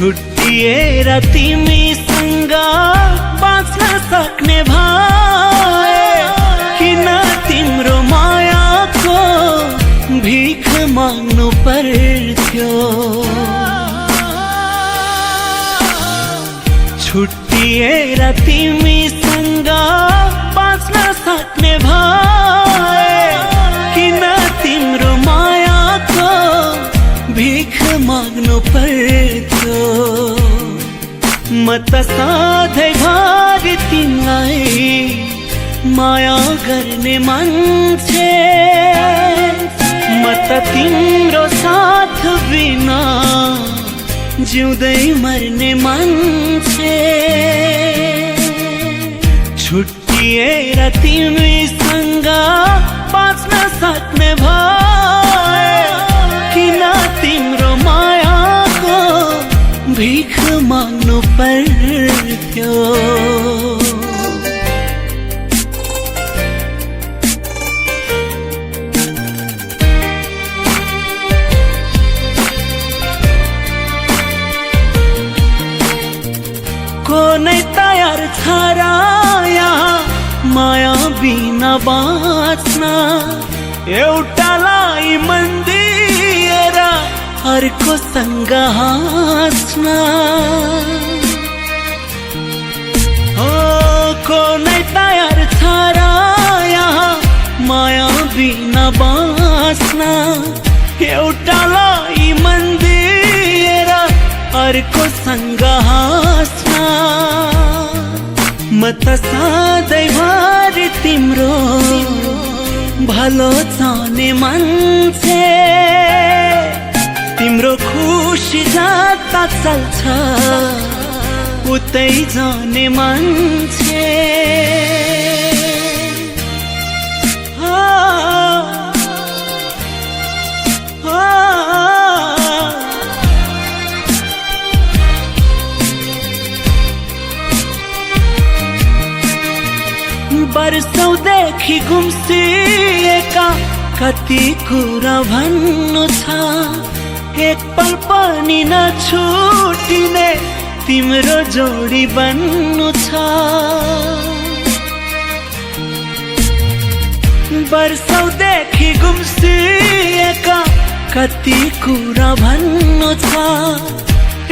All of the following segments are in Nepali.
छुट्टिएर तिमीसँग बाँच्न सक्ने भए किन तिम्रो मायाको भिख माग्नु पर्थ्यो। छुट्टिएर तिमीसँग बाँच्न सक्ने भए किन तिम्रो मायाको भिख माग्नु पर्थ्यो। म त सधैँभरि तिमीलाई माया गर्ने मान्छे, म त तिम्रो साथ बिना जिउँदै मर्ने मान्छे। छुट्टिएर तिमीसँग बाँच्न सक्ने भए किन तिम्रो मायाको भिख माग्नु पर्थ्यो। को नै तयार छ र यहाँ माया बिना बाँच्न, एउटालाई मन दिएर अर्कोसँग हाँस्न। को नै तयार छ र यहाँ माया बिना बाँच्न, एउटालाई मन दिएर अर्कोसँग हाँस्न। म त सधैँभरि तिम्रो भलो चाहने मान्छे, तिम्रो खुसी जता चल्छ उतै जाने मान्छे। वर्षौंदेखि गुम्सिएका कति कुरा भन्नु छ, एक पल पनि नछुटिने तिम्रो जोडी बन्नु छ। वर्षौंदेखि गुम्सिएका कति कुरा भन्नु छ,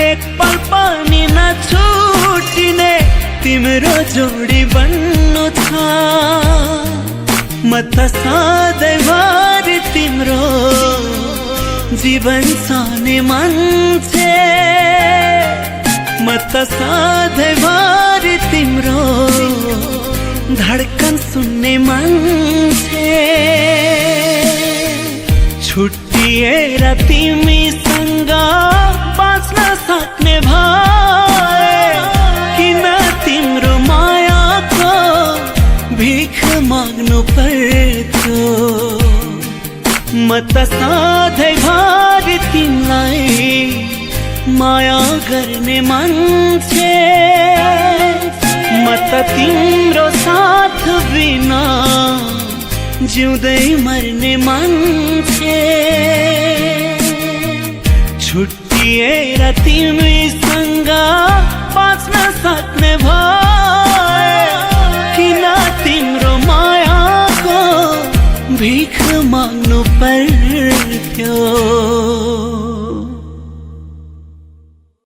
एक पल पनि नछुटिने तिम्रो जोडी बन्नु छ। म त सधैँभरि तिम्रो जीवन चाहने मान्छे, म त सधैँभरि तिम्रो धडकन सुन्ने मान्छे। छुट्टिएर तिमीसँग बाँच्न सक्ने भए किन तिम्रो मायाको भिख माग्नु पर्थ्यो। म त सधैँभरि तिमीलाई माया गर्ने मान्छे, म त तिम्रो साथ बिना जिउँदै मर्ने मान्छे। छुट्टिएर तिमीसँग बाँच्न सक्ने भए किन तिम्रो मायाको भिख माग्नु पर्थ्यो।